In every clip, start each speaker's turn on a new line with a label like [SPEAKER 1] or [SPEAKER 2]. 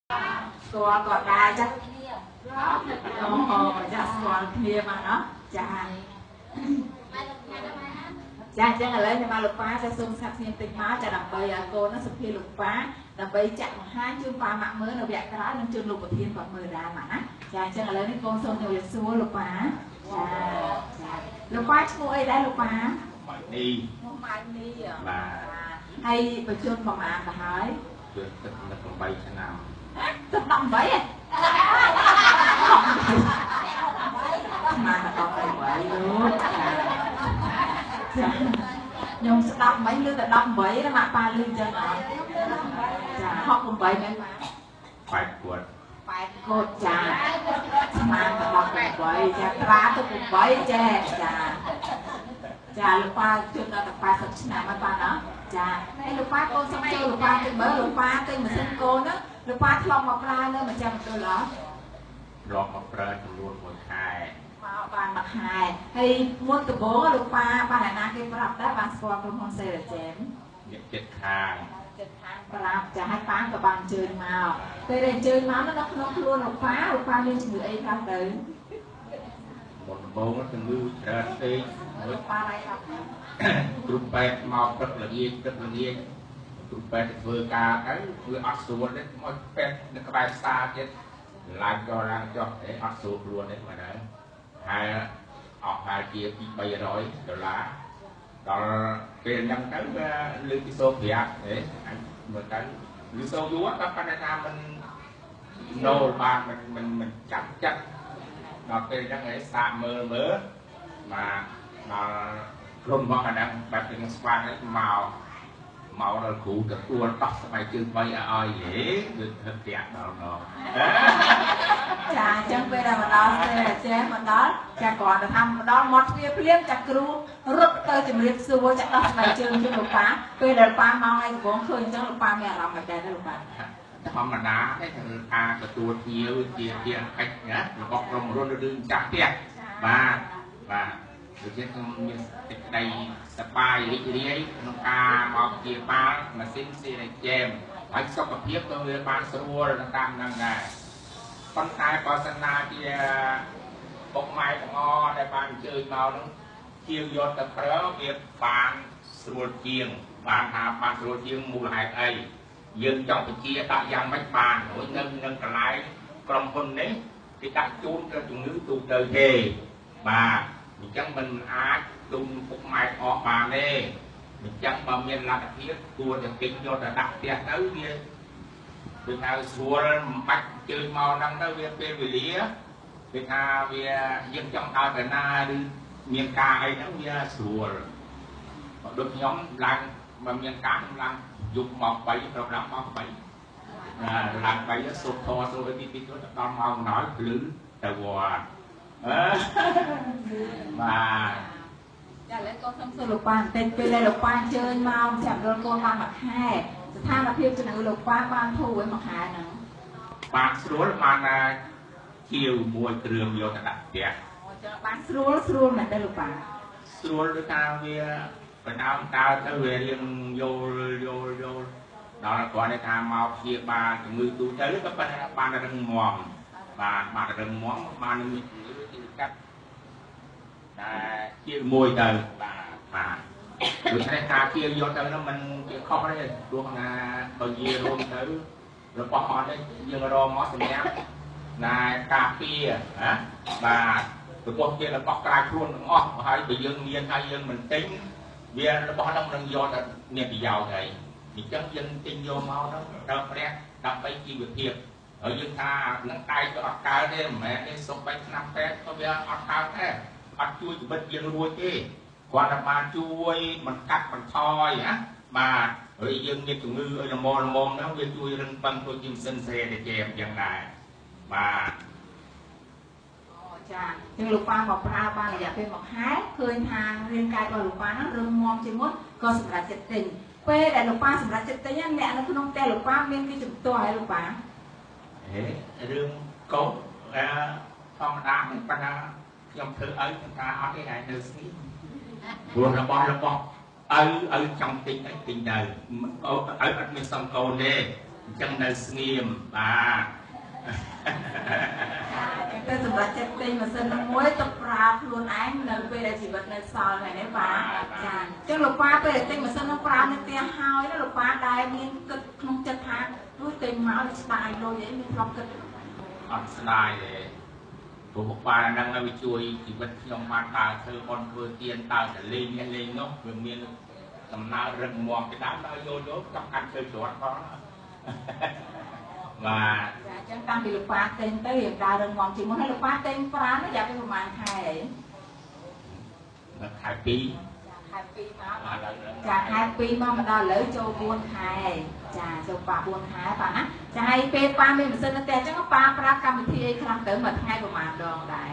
[SPEAKER 1] ស្គាល់គាត់ដែរចាអូចាស្គាល់គ្នាមកណោះចាចាអញ្ចឹងឥឡូវខ្ញុំមកលោកប៉ាចាសូមស្ងាត់ស្ងៀមតិចមកចាដើម្បីឲ្យកូននឹងសុភាលោកប៉ាដើម្បីចាក់បង្ហាញជូនប៉ាម៉ាក់មើលនៅវគ្គក្រោយនិងជូនលោកប្រធានគាត់មើលដែរម៉ាក់ណាចាអញ្ចឹងឥឡូវនេះកូនសូមជម្រាបសួរលោកប៉ាចាចាលោកប៉ាឈ្មោះអីដែរលោកប៉ា
[SPEAKER 2] ម៉ៅនី
[SPEAKER 1] ឈ្មោះម៉ៅនី
[SPEAKER 2] បាទ
[SPEAKER 1] ហើយបញ្ជូនប្រហែលទៅហើយ
[SPEAKER 2] ជឿទឹក18ឆ្នាំ
[SPEAKER 1] ទឹក18ហ៎មក18លោកចាខ្ញុំស្ដាប់មិញលឺតែ18ណាម៉ាក់ប៉ាលឺអញ្ចឹងអត់ចា68មែនម៉ា
[SPEAKER 2] 8គត់
[SPEAKER 1] 8គត់ចាស្មានតែ18ចាត្រាទៅ8ចាចាចាលោកប៉ាជន់ដល់តែ80ឆ្នាំហើយប៉ាណាចាហើយលោកប៉ាកូនសុំចូលលោកប៉ាទៅមើលលោកប៉ាទិញម៉ាស៊ីនកូនហ្នឹងលោកប៉ាធ្លាប់មកប្រើនៅម្ចាស់មណ្ឌលអត់
[SPEAKER 2] ធ្លាប់មកប្រើចំនួន1ខែ
[SPEAKER 1] មកបានមួយខែហើយមុនដំបូងលោកប៉ាបានអ្នកណាគេប្រាប់ដែរបានស្គាល់ក្រុមហ៊ុនសេរ៉ាជែម
[SPEAKER 2] អ្នកចិត្តខាង
[SPEAKER 1] ចិត្តខាងប្រាប់ចាឲ្យប៉ាក៏បានអញ្ជើញមកពេលដែលអញ្ជើញមកនៅក្នុងខ្លួនលោកប៉ាលោកប៉ាមានជំងឺអីខ្លះទៅ
[SPEAKER 2] មុនដំបូងជំងឺច្រើនពេក
[SPEAKER 1] លោកប៉ារ៉ៃអត់
[SPEAKER 2] គ្រូពេទ្យមកព្រឹកល្ងាចព្រឹកល្ងាចគ្រូពេទ្យទៅធ្វើការទៅវាអត់ស្រួលទេមកពេទ្យនៅក្បែរផ្សារទៀតឡើងចុះឡើងចុះអីអត់ស្រួលខ្លួនទេមកដែរហើយអស់ហើយជា200ដុល្លារដល់ពេលហ្នឹងទៅវាលើកពីសូប្រាប់អេអញមើលទៅឬសូយូរដល់ប៉ុន្តែថាមិនណូលបានមិនមិនមិនចាប់ចិត្តដល់ពេលហ្នឹងឯងសាកមើលមើលបាទដល់ក្រុមរបស់អាហ្នឹងបែបពីស្វាងនេះមកមកដល់គ្រូទទួលដោះស្បែកជើង3ឲ្យហេគឺធ្វើផ្ទះដល់ណង
[SPEAKER 1] ចាអញ្ចឹងពេលដែលមកដល់សេចេះមកដល់ចាគ្រាន់តែថាមកដល់មាត់ទ្វារភ្លាមចាគ្រូរត់ទៅជំរាបសួរចាដោះស្បែកជើងជូនលោកប៉ាពេលដែលប៉ាមកឯងកំពុងឃើញអញ្ចឹងលោកប៉ាមានអារម្មណ៍មិនដែរលោកប៉ា
[SPEAKER 2] ធម្មតាទេការទទួលភ្ញៀវជាភារកិច្ចណារបស់ក្រុមហ៊ុនឬម្ចាស់ផ្ទះបាទបាទដូច្នេះខ្ញុំមានសេចក្តីសប្បាយរីករាយក្នុងការមកព្យាបាលម៉ាស៊ីនសេរីជែមហើយសុខភាពក៏វាបានស្រួលតាមហ្នឹងដែរប៉ុន្តែបើសិនណាជាពុកម៉ែបងអដែលបានអញ្ជើញមកហ្នឹងជាងយកទៅប្រើវាបានស្រួលជាងបានថាបានស្រួលជាងមូលហេតុអីយើងចង់បញ្ជាដាក់យ៉ាងម៉េចបានរួចនៅនឹងកន្លែងក្រុមហ៊ុននេះគេដាក់ជូនទៅជំងឺទូទៅទេបាទអញ្ចឹងមិនអាចទុំពុកម៉ែអស់បានទេអញ្ចឹងបើមានលទ្ធភាពគួរតែទិញយកទៅដាក់ផ្ទះទៅវាគឺថាស្រួលមិនបាច់ជើញមកហ្នឹងទៅវាពេលវេលាគឺថាវាយើងចង់ដើរទៅណាឬមានការអីហ្នឹងវាស្រួលដូចខ្ញុំឡើងបើមានការខ្ញុំឡើងយប់ម៉ោង3ប្រហែលម៉ោង3ណាឡើង3សូត្រធម៌សូត្រអីពីទៅដល់ម៉ោងណយភ្លឺទៅវត្តបាទ
[SPEAKER 1] ចាឥឡូវកូនសុំសួរលោកប៉ាបន្តិចពេលដែលលោកប៉ាអញ្ជើញមកចាំដល់កូនបានមួយខែស្ថានភាពជំងឺលោកប៉ាបានធូរឯមួយខែហ្នឹង
[SPEAKER 2] បានស្រួលបានជាវមួយគ្រឿងយកទៅដាក់ផ្ទះ
[SPEAKER 1] អូចឹងបានស្រួលស្រួលមែនទេលោកប៉ា
[SPEAKER 2] ស្រួលដូចថាវាបណ្ដើមដើរទៅវារៀងយល់យល់យល់ដល់គ្រាន់តែថាមកព្យាបាលជំងឺទូទៅក៏ប៉ុន្តែបានរឹងមាំបាទបានរឹងមាំបានមានជំងឺទីកាត់តែជាមួយទៅបាទបាទដូច្នេះការជាយកទៅនោះមិនជាខុសទេព្រោះណាបើនិយាយរួមទៅរបស់អត់ទេយើងរមមកសម្រាប់ណាការពារណាបាទព្រោះជារបស់ក្រៅខ្លួនទាំងអស់ហើយបើយើងមានហើយយើងមិនទិញវារបស់ហ្នឹងនឹងយកតែមានប្រយោជន៍ហើយអញ្ចឹងយើងទិញយកមកហ្នឹងដល់ព្រះដើម្បីជីវភាពហើយយើងថានឹងតែក៏អត់កើតទេមិនមែនទេសុំបីឆ្នាំពេទ្យក៏វាអត់កើតដែរអត់ជួយជីវិតយើងរួចទេគាត់តែបានជួយមិនកាត់បន្ថយណាបាទហើយយើងមានជំងឺអីល្មមល្មមហ្នឹងវាជួយរឹងប៉ឹងដូចជាម៉ាស៊ីនសេរីជែមអញ្ចឹងដែរបាទ
[SPEAKER 1] អូចាអញ្ចឹងលោកប៉ាមកប្រើបានរយៈពេលមួយខែឃើញថារាងកាយរបស់លោកប៉ាហ្នឹងរឹងមាំជាងមុនក៏សម្រេចចិត្តទិញពេលដែលលោកប៉ាសម្រេចចិត្តទិញអ្នកនៅក្នុងផ្ទះលោកប៉ាមានគេជំទាស់ហើយលោកប៉ា
[SPEAKER 2] ហេរឿងកូនធម្មតាទេប៉ុន្តែខ្ញុំធ្វើអីខ្ញុំថាអត់ទេហើយនៅស្ងៀមព្រោះរបស់ឪឪចង់ទិញអីទិញទៅឪអត់មានសំកូនទេ អញ្ចឹងនៅស្ងៀមបាទ
[SPEAKER 1] តែសម្រាប់ចិត្តទិញម៉ាស៊ីនមួយទុកប្រើខ្លួនឯងនៅពេលដែលជីវិតនៅសល់ហ្នឹងណាប៉ាចាអញ្ចឹងលោកប៉ាពេលដែលទិញម៉ាស៊ីននឹងប្រើនៅផ្ទះហើយណាលោកប៉ាដែលមានគិតក្នុងចិត្តថាទោះទិញមកស្ដាយលុយអីមានធ្លាប់គិត
[SPEAKER 2] អត់ស្ដាយទេព្រោះប៉ាហ្នឹងវាជួយជីវិតខ្ញុំបានដើរធ្វើបុណ្យធ្វើទានដើរតែលេងនេះលេងនោះវាមានដំណើររឹងមាំពីដើមដល់យោយោចង់កាន់ជើងច្រត់ផងបាទ
[SPEAKER 1] ចាអញ្ចឹងតាំងពីលោកប៉ាទិញទៅរៀងដើររឹងមាំជាងមុនហើយលោកប៉ាទិញប្រើនោះយ៉ាប់ពីប្រហែលខែអី
[SPEAKER 2] ដល់ខែ2
[SPEAKER 1] ចាខែ2មកចាខែ2មកដល់ឥឡូវចូល4ខែចាចូលប៉ា4ខែប៉ាណាចាហើយពេលប៉ាមានម៉ាស៊ីននៅផ្ទះអញ្ចឹងប៉ាប្រើកម្មវិធីអីខ្លះទៅមួយថ្ងៃប្រហែលដងដែរ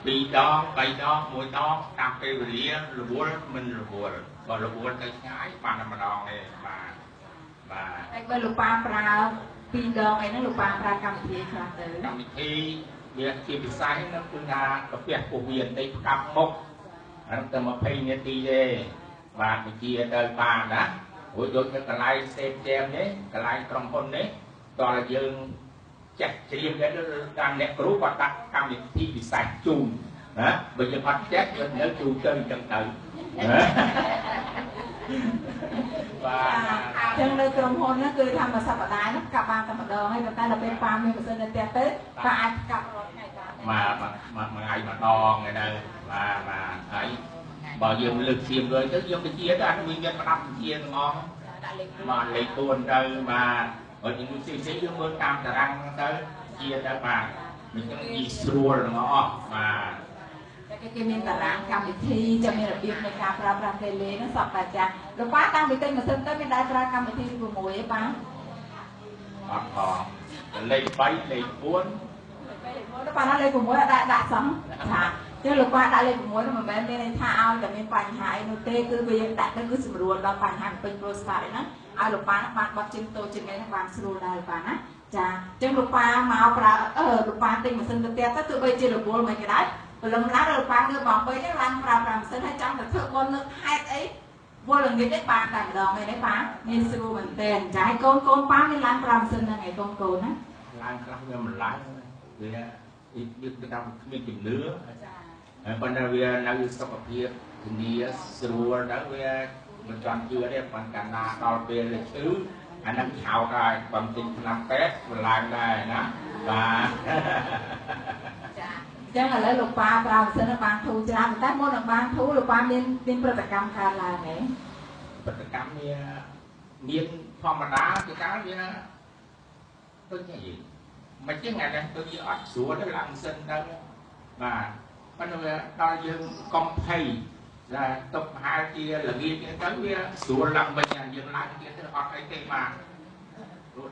[SPEAKER 2] 2ដង3ដង1ដងតាមពេលវេលារវល់មិនរវល់បើរវល់ទៅឆ្ងាយបានតែម្ដងទេបាទបាទ
[SPEAKER 1] តែបើលោកប៉ាប្រើ2ដងអីហ្នឹងលោកប៉ាប្រើកម្មវិធីខ្លះទៅ
[SPEAKER 2] កម្មវិធីវាជាពិសេសហ្នឹងគឺថាកាពះពោះវៀនតិចផ្កាប់មុខហ្នឹងតែ20នាទីទេបាទវិជាទៅបានណាព្រោះដូចនៅកន្លែងសេពជែមនេះកន្លែងក្រុមហ៊ុននេះតើយើងចេះច្រៀងទៅតាមអ្នកគ្រូគាត់ដាក់កម្មវិធីពិសេសជូនណាបើយើងអត់ចេះយើងនៅជូនទៅអញ្ចឹងទៅបាទ
[SPEAKER 1] អញ្ចឹងនៅក្រុមហ៊ុនហ្នឹងគឺថាមួយសប្តាហ៍ហ្នឹងកាប់បានតែម្ដងហើយប៉ុន្តែដល់ពេលប៉ាមានម៉ាស៊ីននៅផ្ទះទៅប៉ាអាចកាប់រាល់ថ្ងៃបាន
[SPEAKER 2] បាទមួយថ្ងៃម្ដងឯនៅបាទបាទហើយបើយើងលើកឈាមទៅយើងទៅជាទៅអត់មានផ្ដាប់ជាទាំងអស់
[SPEAKER 1] ដាក់លេខ
[SPEAKER 2] បាទលេខ4ទៅបាទហើយយើងផ្សេងៗយើងមើលតាមតារាងទៅជាទៅបាទមិនចឹងងាយស្រួលទាំងអស់បាទ
[SPEAKER 1] តែគេមានតារាងកម្មវិធីចាំមានរបៀបនៃការប្រើប្រាស់តេឡេហ្នឹងសពតែចាលោកប៉ាតាំងពីទិញម៉ាស៊ីនទៅមានដែរប្រើកម្មវិធី6ឯប៉ា
[SPEAKER 2] អត់ផងលេខ3លេខ4
[SPEAKER 1] លេខ4ប៉ាណាលេខ6អត់ដាក់សោះចាចឹងលោកប៉ាដាក់លេខ6នោះមិនមែនមានន័យថាឲ្យតែមានបញ្ហាអីនោះទេគឺវាយើងដាក់ទៅគឺស្រួលដល់បញ្ហាពេញប្រូស្តាតអីហ្នឹងឲ្យលោកប៉ាបានបត់ជើងតូចជាងនេះបានស្រួលដែរប៉ាណាចាចឹងលោកប៉ាមកប្រើលោកប៉ាទិញម៉ាស៊ីនទៅផ្ទះទៅទោះបីជារវល់មិនក៏ដោយព្រលឹមឡើងលោកប៉ាងើបមក3ហ្នឹងឡើងប្រើប្រាស់ម៉ាស៊ីនហើយចង់ទៅធ្វើបុណ្យលើកហេតុអីវល់ល្ងាចឯងបានតែម្ដងឯនេះប៉ាងាយស្រួលមែនទែនចាហើយកូនកូនប៉ាមានឡើងប្រើម៉ាស៊ីនហ្នឹងឯងកូនកូនណា
[SPEAKER 2] ឡើងខ្លះវាមិនឡើងវាវាតាមគ្មានជំនឿចាហើយប៉ុន្តែវានៅសុខភាពធានាស្រួលទៅវាមិនចង់ជឿទេប៉ុន្តែកាលណាដល់ពេលឈឺអាហ្នឹងឆោតហើយបើទិញថ្នាំពេទ្យវាឡើងដែរណាបាទ
[SPEAKER 1] ចាចឹងឥឡូវលោកប៉ាប្រើម៉ាស៊ីនបានធូរច្រើនតែមុននឹងបានធូរលោកប៉ាមានប្រតិកម្មកើតឡើងទេ
[SPEAKER 2] ប្រតិកម្មវាមានធម្មតាជាកាលវាដូចនេះមិនជាថ្ងៃនេះដូចជាអត់ស្រួលទេឡើងម៉ាស៊ីនទៅបាទប៉ុន្តែវាដល់យើងកុំភ័យដែលទុកប្រហែលជាល្ងាចទៅវាស្រួលឡើងវិញយើងឡើងទៀតទៅអត់អីទេបាទ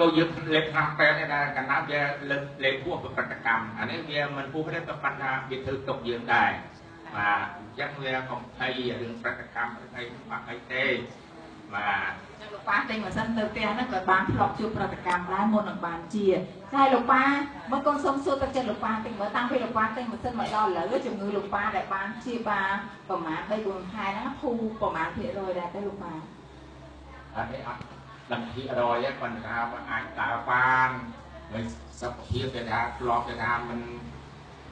[SPEAKER 2] ដូចយើងលេបថ្នាំពេទ្យដែរកាលណាវាលើកលេបពោះប្រតិកម្មអានេះវាមិនពោះទេប៉ុន្តែវាធ្វើទុកយើងដែរបាទអញ្ចឹងវាកុំភ័យរឿងប្រតិកម្មអីបាក់អីទេបាទ
[SPEAKER 1] ចឹងលោកប៉ាទិញម៉ាស៊ីនទៅផ្ទះហ្នឹងក៏បានធ្លាប់ជួបប្រតិកម្មដែរមុននឹងបានជាតែលោកប៉ាមកកូនសុំសួរទឹកចិត្តលោកប៉ាតិចមើលតាំងពីលោកប៉ាទិញម៉ាស៊ីនមកដល់ឥឡូវជំងឺលោកប៉ាដែលបានជាបានប្រហែល3 4ខែហ្នឹងធូរប្រហែលភាគរយដែរទេលោកប៉ា
[SPEAKER 2] អត់ទេអត់ដឹងភាគរយទេប៉ុន្តែថាអាចដើរបានហើយសុខភាពគេថាធ្លាប់គេថាមិន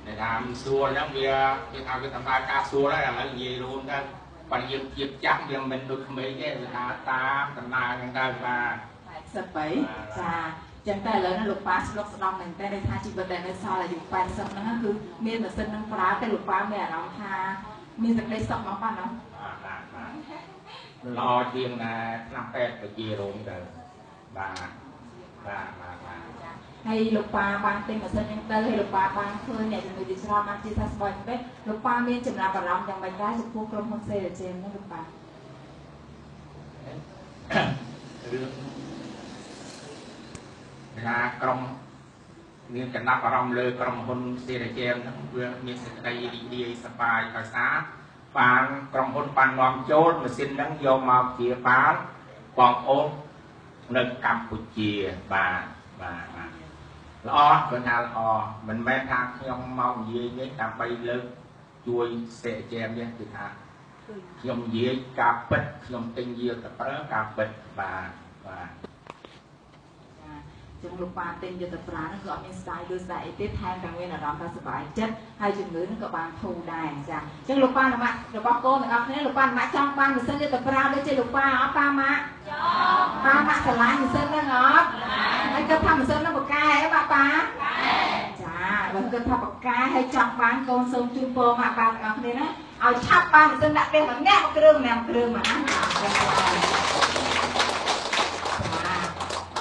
[SPEAKER 2] គេថាមិនស្រួលហ្នឹងវាគេថាវាដំណើរការស្រួលហើយឥឡូវនិយាយរួមទៅប៉ុន្តែយើងជាចាស់វាមិនដូចក្មេងទេវាថាតាមដំណើរហ្នឹងទៅបាទ
[SPEAKER 1] 83ចាចឹងតែឥឡូវនេះលោកប៉ាស្លុកស្ដំមែនតើដោយថាជីវិតដែលនៅសល់អាយុ80ហ្នឹងគឺមានម៉ាស៊ីននឹងប្រើតែលោកប៉ាមានអារម្មណ៍ថាមានសេចក្តីសុខមកប៉ាណោះ
[SPEAKER 2] បាទបាទល្អជាងណាឆ្នាំពេទ្យប្រជារោងទៅបាទបាទបាទបាទ
[SPEAKER 1] ហើយលោកប៉ាបានទិញម៉ាស៊ីនហ្នឹងទៅហើយលោកប៉ាបានឃើញអ្នកជំងឺជាច្រើនបានជាសះស្បើយពេកលោកប៉ាមានចំណាប់អារម្មណ៍យ៉ាងម៉េចដែរចំពោះក្រុមហ៊ុនសេរីជេមហ្នឹងលោកប៉ា
[SPEAKER 2] រឿងថាក្រុមមានចំណាប់អារម្មណ៍លើក្រុមហ៊ុនសេរីជេមហ្នឹងវាមានសេចក្តីរីករាយសប្បាយដោយសារបានក្រុមហ៊ុនបាននាំចូលម៉ាស៊ីនហ្នឹងយកមកជាបាលបងប្អូននៅកម្ពុជាបាទបាទបាទល្អគាត់ថាល្អមិនមែនថាខ្ញុំមកនិយាយនេះដើម្បីលើកជួយសេរីជេមនេះគឺថាខ្ញុំនិយាយការពិតខ្ញុំទិញយកទៅប្រើការពិតបាទបាទ
[SPEAKER 1] ចឹងលោកប៉ាទិញយកទៅប្រើហ្នឹង គឺអត់មានស្ដាយឬស្ដាយអីទេ ថែមទាំងមានអារម្មណ៍ថាសប្បាយចិត្ត ហើយជំងឺហ្នឹងក៏បានធូរដែរ។ ចា អញ្ចឹងលោកប៉ានិងម៉ាក់របស់កូនទាំងអស់គ្នា លោកប៉ានិងម៉ាក់ចង់បានម៉ាស៊ីនយកទៅប្រើដូចជាលោកប៉ាអត់? ប៉ាម៉ាក់ ប៉ាម៉ាក់ស្រឡាញ់ម៉ាស៊ីនហ្នឹងអត់? ហើយគិតថាម៉ាស៊ីនហ្នឹងបកែអីម៉ាក់ប៉ា? ចា បើគិតថាបកែហើយចង់បាន កូនសូមជូនពរម៉ាក់ប៉ាទាំងអស់គ្នាណា ឲ្យឆាប់បានម៉ាស៊ីនដាក់ផ្ទះម្នាក់មួយគ្រឿង ម្នាក់មួយគ្រឿងមកណា។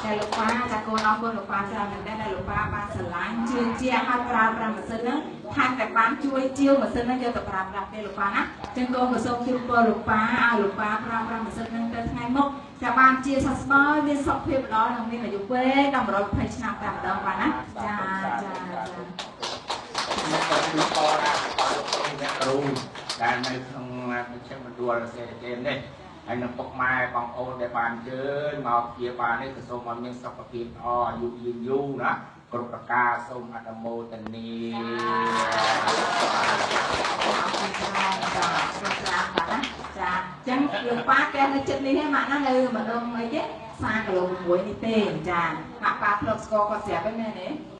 [SPEAKER 1] តែលោកប៉ា ចា កូនអរគុណលោកប៉ាច្រើនមែនទែន ដែលលោកប៉ាបានស្រឡាញ់ជឿជាក់ ហើយប្រើប្រាស់ម៉ាស៊ីនហ្នឹង ថែមតែបានជួយជាវម៉ាស៊ីនហ្នឹងយកទៅប្រើប្រាស់ទេលោកប៉ាណា។ ចឹងកូនក៏សូមជូនពរលោកប៉ា ឲ្យលោកប៉ាប្រើប្រាស់ម៉ាស៊ីនហ្នឹងទៅថ្ងៃមុខ ចា បានជាសះស្បើយ មានសុខភាពល្អ និងមានអាយុវែងដល់120ឆ្នាំតែម្ដងបាទណា។ ចា ចា ចា
[SPEAKER 2] ខ្ញុំក៏ជូនពរដល់លោកគ្រូអ្នកគ្រូដែលនៅក្នុងមជ្ឈមណ្ឌលសេដ្ឋកិច្ចនេះ ហើយនឹងពុកម៉ែបងប្អូនដែលបានអញ្ជើញមកព្យាបាលនេះ ក៏សូមឲ្យមានសុខភាពល្អ អាយុយឺនយូរណា គ្រប់ប្រការ សូមអនុមោទនា
[SPEAKER 1] ចា សូមច្រើនបាទណា។ ចា អញ្ចឹងលោកប៉ាកែនៅចិត្តនេះឯងម៉ាក់ណា នៅម្ដុំអីគេសាគីឡូ6នេះទេ។ ចា ម៉ាក់ប៉ាធ្លាប់ស្គាល់គាត់ស្រាប់ហ្នឹងមែនទេ?